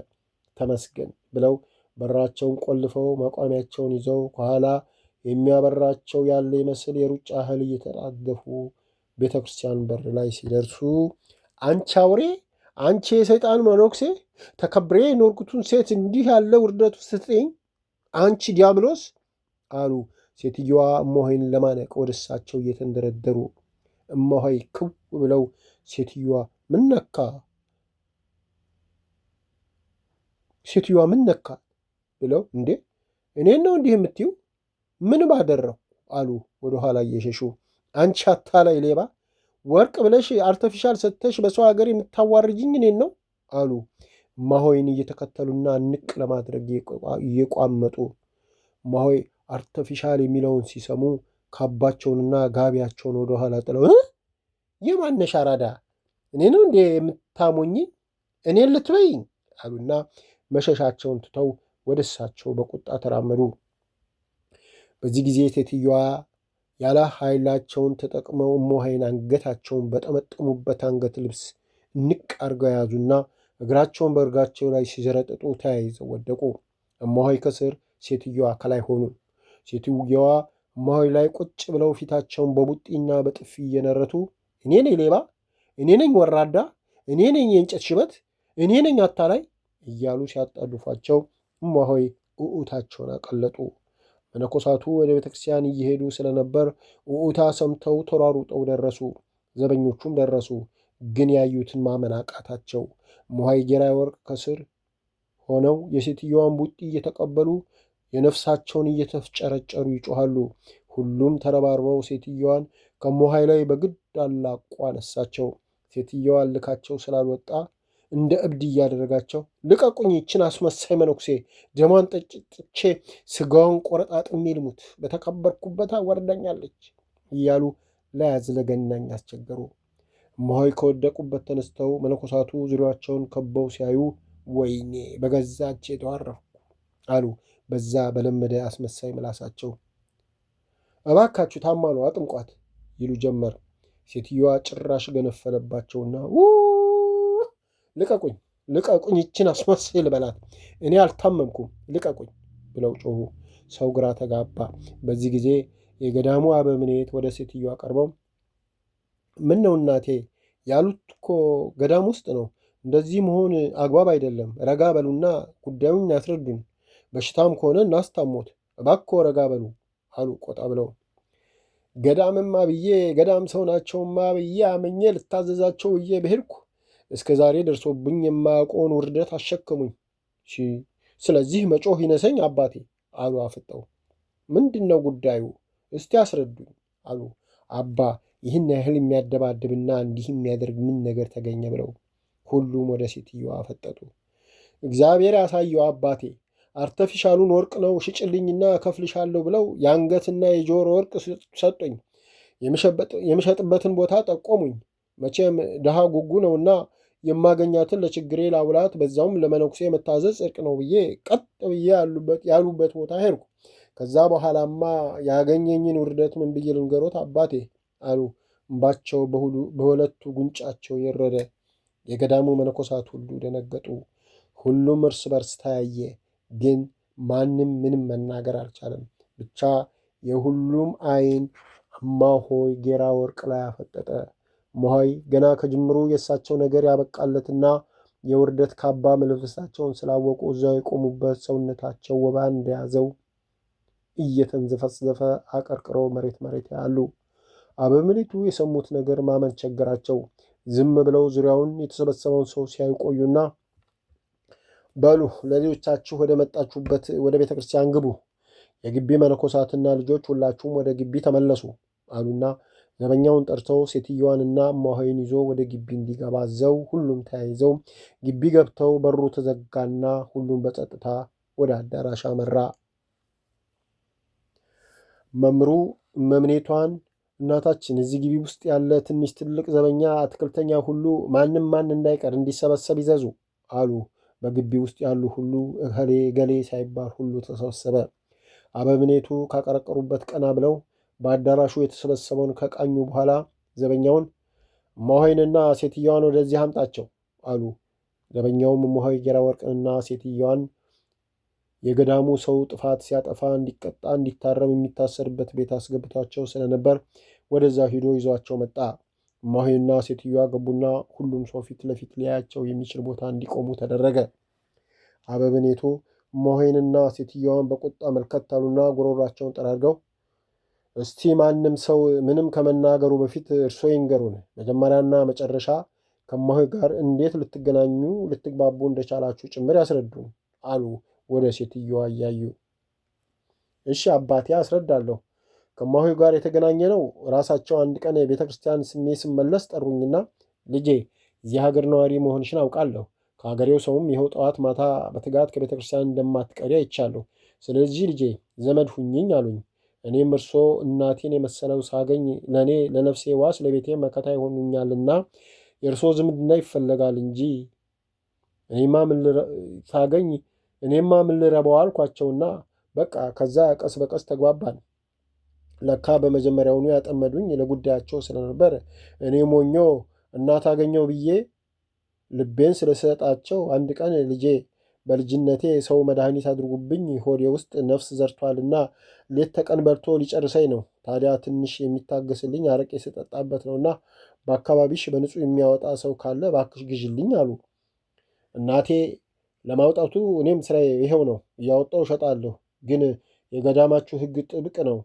ተመስገን ብለው በራቸውን ቆልፈው መቋሚያቸውን ይዘው ከኋላ የሚያበራቸው ያለ ይመስል የሩጫ እህል እየተጣደፉ ቤተክርስቲያን በር ላይ ሲደርሱ አንቺ አውሬ፣ አንቺ የሰይጣን መነኩሴ፣ ተከብሬ የኖርኩትን ሴት እንዲህ ያለ ውርደት ውስጥ ስትጥይኝ፣ አንቺ ዲያብሎስ አሉ። ሴትዮዋ እማሆይን ለማነቅ ወደ እሳቸው እየተንደረደሩ። እማሆይ ክው ብለው ሴትዮዋ ምን ነካ? ሴትዮዋ ምን ነካ ብለው እንዴ እኔን ነው እንዲህ የምትይው? ምን ባደረኩ አሉ ወደ ኋላ እየሸሹ። አንቺ አታላይ ሌባ፣ ወርቅ ብለሽ artificial ሰጥተሽ በሰው ሀገር የምታዋርጅኝ እኔን ነው አሉ እማሆይን እየተከተሉና ንቅ ለማድረግ እየቋመጡ። እማሆይ artificial የሚለውን ሲሰሙ ካባቸውንና ጋቢያቸውን ወደ ኋላ ጥለው የማነሽ አራዳ፣ እኔ ነው እንዴ የምታሞኝ? እኔን ልትበይኝ አሉና መሸሻቸውን ትተው ወደ እሳቸው በቁጣ ተራመዱ። በዚህ ጊዜ ሴትዮዋ ያለ ኃይላቸውን ተጠቅመው እማሆይን አንገታቸውን በጠመጠሙበት አንገት ልብስ ንቅ አድርገው ያዙና እግራቸውን በእግራቸው ላይ ሲዘረጥጡ ተያይዘው ወደቁ። እማሆይ ከስር፣ ሴትዮዋ ከላይ ሆኑ። ሴትዮዋ እማሆይ ላይ ቁጭ ብለው ፊታቸውን በቡጢና በጥፊ እየነረቱ እኔ ነኝ ሌባ፣ እኔ ነኝ ወራዳ፣ እኔ ነኝ የእንጨት ሽበት፣ እኔ ነኝ አታላይ እያሉ ሲያጣድፏቸው እማሆይ ኡኡታቸውን አቀለጡ። መነኮሳቱ ወደ ቤተክርስቲያን እየሄዱ ስለነበር ኡኡታ ሰምተው ተሯሩጠው ደረሱ። ዘበኞቹም ደረሱ። ግን ያዩትን ማመን አቃታቸው። እማሆይ ጌራ ወርቅ ከስር ሆነው የሴትዮዋን ቡጢ እየተቀበሉ የነፍሳቸውን እየተፍጨረጨሩ ይጮሃሉ። ሁሉም ተረባርበው ሴትዮዋን ከእማሆይ ላይ በግድ አላቆ አነሳቸው። ሴትዮዋ ልካቸው ስላልወጣ እንደ እብድ እያደረጋቸው ልቀቁኝ፣ ይችን አስመሳይ መነኩሴ ደሟን ጠጭጥቼ ስጋውን ቆረጣጥሜ ልሙት፣ በተከበርኩበት ወርዳኛለች እያሉ ለያዝ ለገናኝ አስቸገሩ። እማሆይ ከወደቁበት ተነስተው መነኮሳቱ ዙሪያቸውን ከበው ሲያዩ ወይኔ በገዛ እጄ ተዋረፍኩ አሉ በዛ በለመደ አስመሳይ ምላሳቸው። እባካችሁ ታማ ነው አጥምቋት ይሉ ጀመር። ሴትዮዋ ጭራሽ ገነፈለባቸውና ልቀቁኝ፣ ልቀቁኝ፣ ይችን አስመሳይ ልበላት፣ እኔ አልታመምኩም፣ ልቀቁኝ ብለው ጮሁ። ሰው ግራ ተጋባ። በዚህ ጊዜ የገዳሙ አበምኔት ወደ ሴትዮዋ ቀርበው ምን ነው እናቴ፣ ያሉት እኮ ገዳም ውስጥ ነው። እንደዚህ መሆን አግባብ አይደለም። ረጋ በሉና ጉዳዩን ያስረዱን። በሽታም ከሆነ እናስታሞት፣ እባክዎ ረጋ በሉ አሉ ቆጣ ብለው። ገዳምማ ብዬ ገዳም ሰው ናቸውማ ብዬ አምኜ ልታዘዛቸው ብዬ በሄድኩ እስከ ዛሬ ደርሶብኝ የማያውቀውን ውርደት አሸከሙኝ። ስለዚህ መጮህ ይነሰኝ አባቴ አሉ አፍጠው። ምንድን ነው ጉዳዩ? እስቲ አስረዱኝ አሉ አባ። ይህን ያህል የሚያደባድብና እንዲህ የሚያደርግ ምን ነገር ተገኘ ብለው ሁሉም ወደ ሴትዮዋ አፈጠጡ። እግዚአብሔር ያሳየው አባቴ፣ አርተፊሻሉን ወርቅ ነው ሽጭልኝና እከፍልሻለሁ ብለው የአንገትና የጆሮ ወርቅ ሰጡኝ። የምሸጥበትን ቦታ ጠቆሙኝ። መቼም ድሃ ጉጉ ነውና የማገኛትን ለችግሬ ላውላት፣ በዛውም ለመነኩሴ መታዘዝ ጽድቅ ነው ብዬ ቀጥ ብዬ ያሉበት ቦታ ሄድኩ። ከዛ በኋላማ ያገኘኝን ውርደት ምን ብዬ ልንገሮት አባቴ አሉ። እምባቸው በሁለቱ ጉንጫቸው የረደ። የገዳሙ መነኮሳት ሁሉ ደነገጡ። ሁሉም እርስ በርስ ተያየ። ግን ማንም ምንም መናገር አልቻለም። ብቻ የሁሉም ዓይን እማሆይ ጌራ ወርቅ ላይ አፈጠጠ። እማሆይ ገና ከጅምሩ የእሳቸው ነገር ያበቃለትና የውርደት ካባ መልበሳቸውን ስላወቁ እዚያው የቆሙበት ሰውነታቸው ወባ እንደያዘው እየተንዘፈዘፈ አቀርቅረው መሬት መሬት ያሉ። አበምኔቱ የሰሙት ነገር ማመን ቸገራቸው። ዝም ብለው ዙሪያውን የተሰበሰበውን ሰው ሲያዩ ቆዩና በሉ ለሌሎቻችሁ ወደ መጣችሁበት ወደ ቤተ ክርስቲያን ግቡ፣ የግቢ መነኮሳትና ልጆች ሁላችሁም ወደ ግቢ ተመለሱ አሉና ዘበኛውን ጠርተው ሴትዮዋንና እማሆይን ይዞ ወደ ግቢ እንዲገባ አዘው ሁሉም ተያይዘው ግቢ ገብተው በሩ ተዘጋና ሁሉም በጸጥታ ወደ አዳራሽ አመራ። መምሩ እመምኔቷን እናታችን እዚህ ግቢ ውስጥ ያለ ትንሽ ትልቅ ዘበኛ፣ አትክልተኛ ሁሉ ማንም ማን እንዳይቀር እንዲሰበሰብ ይዘዙ አሉ። በግቢ ውስጥ ያሉ ሁሉ እከሌ ገሌ ሳይባል ሁሉ ተሰበሰበ። አበምኔቱ ካቀረቀሩበት ቀና ብለው በአዳራሹ የተሰበሰበውን ከቃኙ በኋላ ዘበኛውን እማሆይንና ሴትየዋን ወደዚህ አምጣቸው አሉ። ዘበኛውም እማሆይ ጌራ ወርቅንና ሴትየዋን የገዳሙ ሰው ጥፋት ሲያጠፋ እንዲቀጣ እንዲታረም የሚታሰርበት ቤት አስገብቷቸው ስለነበር ወደዛ ሂዶ ይዟቸው መጣ። እማሆይና ሴትዮዋ ገቡና ሁሉም ሰው ፊት ለፊት ሊያያቸው የሚችል ቦታ እንዲቆሙ ተደረገ። አበምኔቱ እማሆይንና ሴትዮዋን በቁጣ መልከት አሉና ጉሮሯቸውን ጠራርገው እስቲ ማንም ሰው ምንም ከመናገሩ በፊት እርሶ ይንገሩን፣ መጀመሪያና መጨረሻ ከእማሆይ ጋር እንዴት ልትገናኙ ልትግባቡ እንደቻላችሁ ጭምር ያስረዱን አሉ ወደ ሴትዮዋ እያዩ። እሺ አባቴ አስረዳለሁ። ከእማሆይ ጋር የተገናኘ ነው ራሳቸው አንድ ቀን ቤተ ክርስቲያን ስሜ ስመለስ ጠሩኝና ልጄ እዚህ ሀገር ነዋሪ መሆንሽን አውቃለሁ። ከሀገሬው ሰውም ይኸው ጠዋት ማታ በትጋት ከቤተ ክርስቲያን እንደማትቀሪ አይቻለሁ። ስለዚህ ልጄ ዘመድ ሁኝኝ አሉኝ። እኔም እርሶ እናቴን የመሰለው ሳገኝ ለእኔ ለነፍሴ ዋስ ለቤቴ መከታ ይሆኑኛልና የእርሶ ዝምድና ይፈለጋል እንጂ እኔማ ምን ሳገኝ እኔማ ምን ልረባው አልኳቸውና በቃ ከዛ ቀስ በቀስ ተግባባን። ለካ በመጀመሪያውኑ ያጠመዱኝ ለጉዳያቸው ስለነበር እኔ ሞኞ እናት አገኘው ብዬ ልቤን ስለሰጣቸው አንድ ቀን ልጄ በልጅነቴ ሰው መድኃኒት አድርጉብኝ ሆዴ ውስጥ ነፍስ ዘርቷልና ሌት ተቀን በልቶ ሊጨርሰኝ ነው። ታዲያ ትንሽ የሚታገስልኝ አረቄ ስጠጣበት ነውና በአካባቢሽ በንጹህ የሚያወጣ ሰው ካለ እባክሽ ግዢልኝ አሉ። እናቴ ለማውጣቱ እኔም ስራዬ ይኸው ነው፣ እያወጣው እሸጣለሁ። ግን የገዳማችሁ ሕግ ጥብቅ ነው።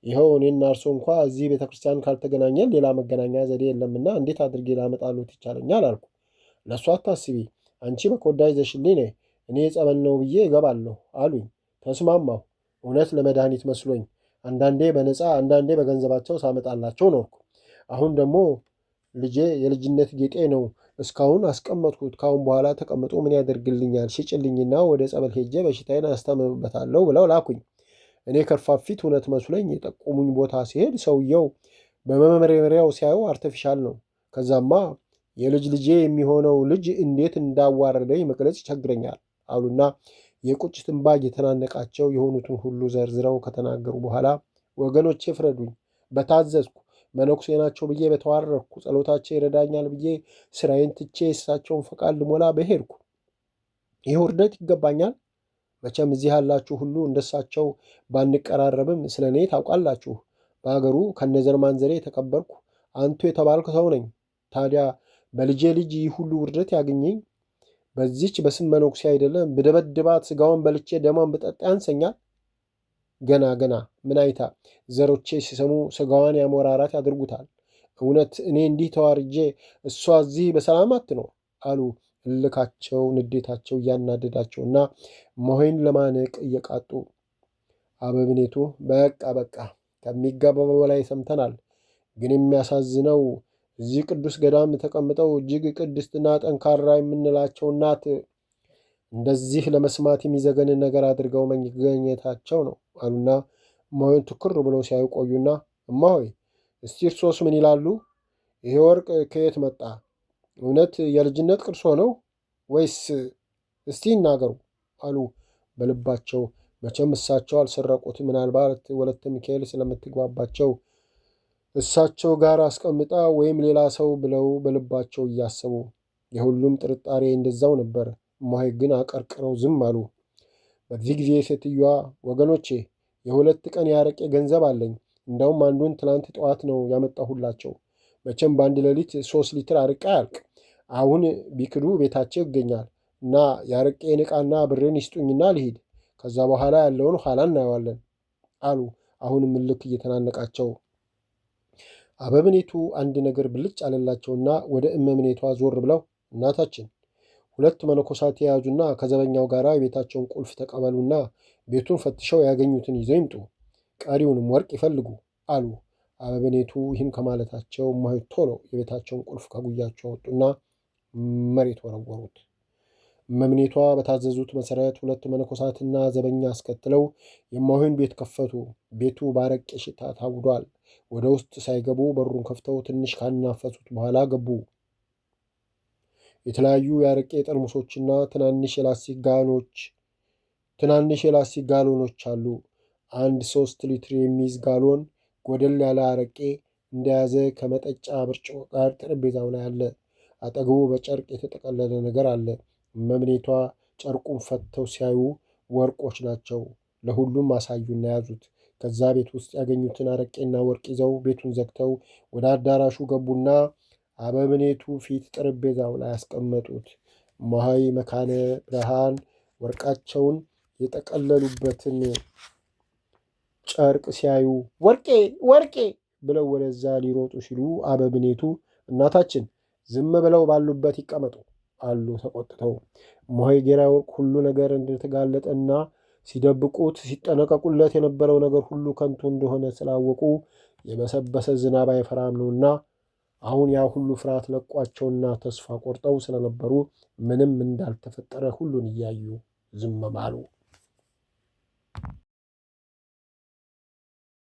ይኸው እኔና እርሶ እንኳ እዚህ ቤተ ክርስቲያን ካልተገናኘን ሌላ መገናኛ ዘዴ የለምና እንዴት አድርጌ ላመጣሎት ይቻለኛል አልኩ። ለእሱ አታስቢ፣ አንቺ በኮዳ ይዘሽልኝ ነይ፣ እኔ ጸበል ነው ብዬ እገባለሁ አሉኝ። ተስማማሁ። እውነት ለመድኃኒት መስሎኝ አንዳንዴ በነፃ አንዳንዴ በገንዘባቸው ሳመጣላቸው ኖርኩ። አሁን ደግሞ ልጄ የልጅነት ጌጤ ነው እስካሁን አስቀመጥኩት። ካሁን በኋላ ተቀምጦ ምን ያደርግልኛል? ሽጭልኝና ወደ ጸበል ሄጄ በሽታዬን አስታምምበታለሁ ብለው ላኩኝ። እኔ ከርፋፊት እውነት መስሎኝ የጠቆሙኝ ቦታ ሲሄድ ሰውየው በመመርመሪያው ሲያዩ artificial ነው። ከዛማ የልጅ ልጄ የሚሆነው ልጅ እንዴት እንዳዋረደኝ መግለጽ ይቸግረኛል አሉና የቁጭት እንባ እየተናነቃቸው የሆኑትን ሁሉ ዘርዝረው ከተናገሩ በኋላ ወገኖቼ ፍረዱኝ፣ በታዘዝኩ መነኩሴ ናቸው ብዬ በተዋረድኩ፣ ጸሎታቸው ይረዳኛል ብዬ ስራዬን ትቼ የእሳቸውን ፈቃድ ልሞላ በሄድኩ ይህ ውርደት ይገባኛል? መቼም እዚህ ያላችሁ ሁሉ እንደሳቸው ባንቀራረብም ስለ እኔ ታውቃላችሁ። በሀገሩ ከነዘር ማንዘሬ የተከበርኩ አንቱ የተባልኩ ሰው ነኝ። ታዲያ በልጄ ልጅ ይህ ሁሉ ውርደት ያገኘኝ በዚች በስም መነኩሴ አይደለም ብደበድባት ስጋውን በልቼ ደሟን ብጠጣ ያንሰኛል? ገና ገና ምን አይታ ዘሮቼ ሲሰሙ ስጋዋን ያሞራራት ያደርጉታል። እውነት እኔ እንዲህ ተዋርጄ እሷ እዚህ በሰላም አትኖር አሉ። እልካቸው ንዴታቸው እያናደዳቸውና እማሆይን ለማነቅ እየቃጡ። አበምኔቱ በቃ በቃ ከሚገባው በላይ ሰምተናል። ግን የሚያሳዝነው እዚህ ቅዱስ ገዳም ተቀምጠው እጅግ ቅድስትና ጠንካራ የምንላቸው እናት እንደዚህ ለመስማት የሚዘገንን ነገር አድርገው መገኘታቸው ነው አሉና እማሆይን ትኩር ብለው ሲያዩ ቆዩና እማሆይ እስቲ እርሶስ ምን ይላሉ? ይሄ ወርቅ ከየት መጣ? እውነት የልጅነት ቅርሶ ነው ወይስ? እስቲ ይናገሩ አሉ በልባቸው። መቼም እሳቸው አልሰረቁት፣ ምናልባት ወለተ ሚካኤል ስለምትግባባቸው እሳቸው ጋር አስቀምጣ ወይም ሌላ ሰው ብለው በልባቸው እያሰቡ። የሁሉም ጥርጣሬ እንደዛው ነበር። እማሆይ ግን አቀርቅረው ዝም አሉ። በዚህ ጊዜ ሴትዮዋ ወገኖቼ የ2 ቀን የአረቄ ገንዘብ አለኝ፣ እንዳውም አንዱን ትናንት ጠዋት ነው ያመጣሁላቸው። መቼም በአንድ ሌሊት 3 ሊትር አረቄ አያልቅ። አሁን ቢክዱ ቤታቸው ይገኛል እና የአረቄን ዕቃና ብሬን ይስጡኝና ልሂድ። ከዛ በኋላ ያለውን ኋላ እናየዋለን አሉ። አሁንም እልክ እየተናነቃቸው አበምኔቱ አንድ ነገር ብልጭ አለላቸውና ወደ እመምኔቷ ዞር ብለው እናታችን፣ ሁለት መነኮሳት የያዙና ከዘበኛው ጋር የቤታቸውን ቁልፍ ተቀበሉና ቤቱን ፈትሸው ያገኙትን ይዘው ይምጡ፣ ቀሪውንም ወርቅ ይፈልጉ አሉ። አበምኔቱ ይህን ከማለታቸው እማሆይ ቶሎ የቤታቸውን ቁልፍ ከጉያቸው አወጡና መሬት ወረወሩት። እመምኔቷ በታዘዙት መሰረት ሁለት መነኮሳትና ዘበኛ አስከትለው የእማሆይን ቤት ከፈቱ። ቤቱ በአረቄ ሽታ ታውዷል። ወደ ውስጥ ሳይገቡ በሩን ከፍተው ትንሽ ካናፈሱት በኋላ ገቡ። የተለያዩ የአረቄ ጠርሙሶችና ትናንሽ የላስቲክ ጋሎኖች አሉ። አንድ 3 ሊትር የሚይዝ ጋሎን ጎደል ያለ አረቄ እንደያዘ ከመጠጫ ብርጭቆ ጋር ጠረጴዛው ላይ አለ። አጠገቡ በጨርቅ የተጠቀለለ ነገር አለ። እመምኔቷ ጨርቁን ፈተው ሲያዩ ወርቆች ናቸው። ለሁሉም አሳዩና ያዙት። ከዛ ቤት ውስጥ ያገኙትን አረቄና ወርቅ ይዘው ቤቱን ዘግተው ወደ አዳራሹ ገቡና አበምኔቱ ፊት ጠረጴዛው ላይ ያስቀመጡት። እማሆይ መካነ ብርሃን ወርቃቸውን የጠቀለሉበትን ጨርቅ ሲያዩ ወርቄ ወርቄ ብለው ወደዛ ሊሮጡ ሲሉ አበምኔቱ እናታችን፣ ዝም ብለው ባሉበት ይቀመጡ አሉ ተቆጥተው። እማሆይ ጌራ ወርቅ ሁሉ ነገር እንደተጋለጠና ሲደብቁት ሲጠነቀቁለት የነበረው ነገር ሁሉ ከንቱ እንደሆነ ስላወቁ የበሰበሰ ዝናብ አይፈራም ነውና አሁን ያ ሁሉ ፍርሃት ለቋቸውና ተስፋ ቆርጠው ስለነበሩ ምንም እንዳልተፈጠረ ሁሉን እያዩ ዝም አሉ።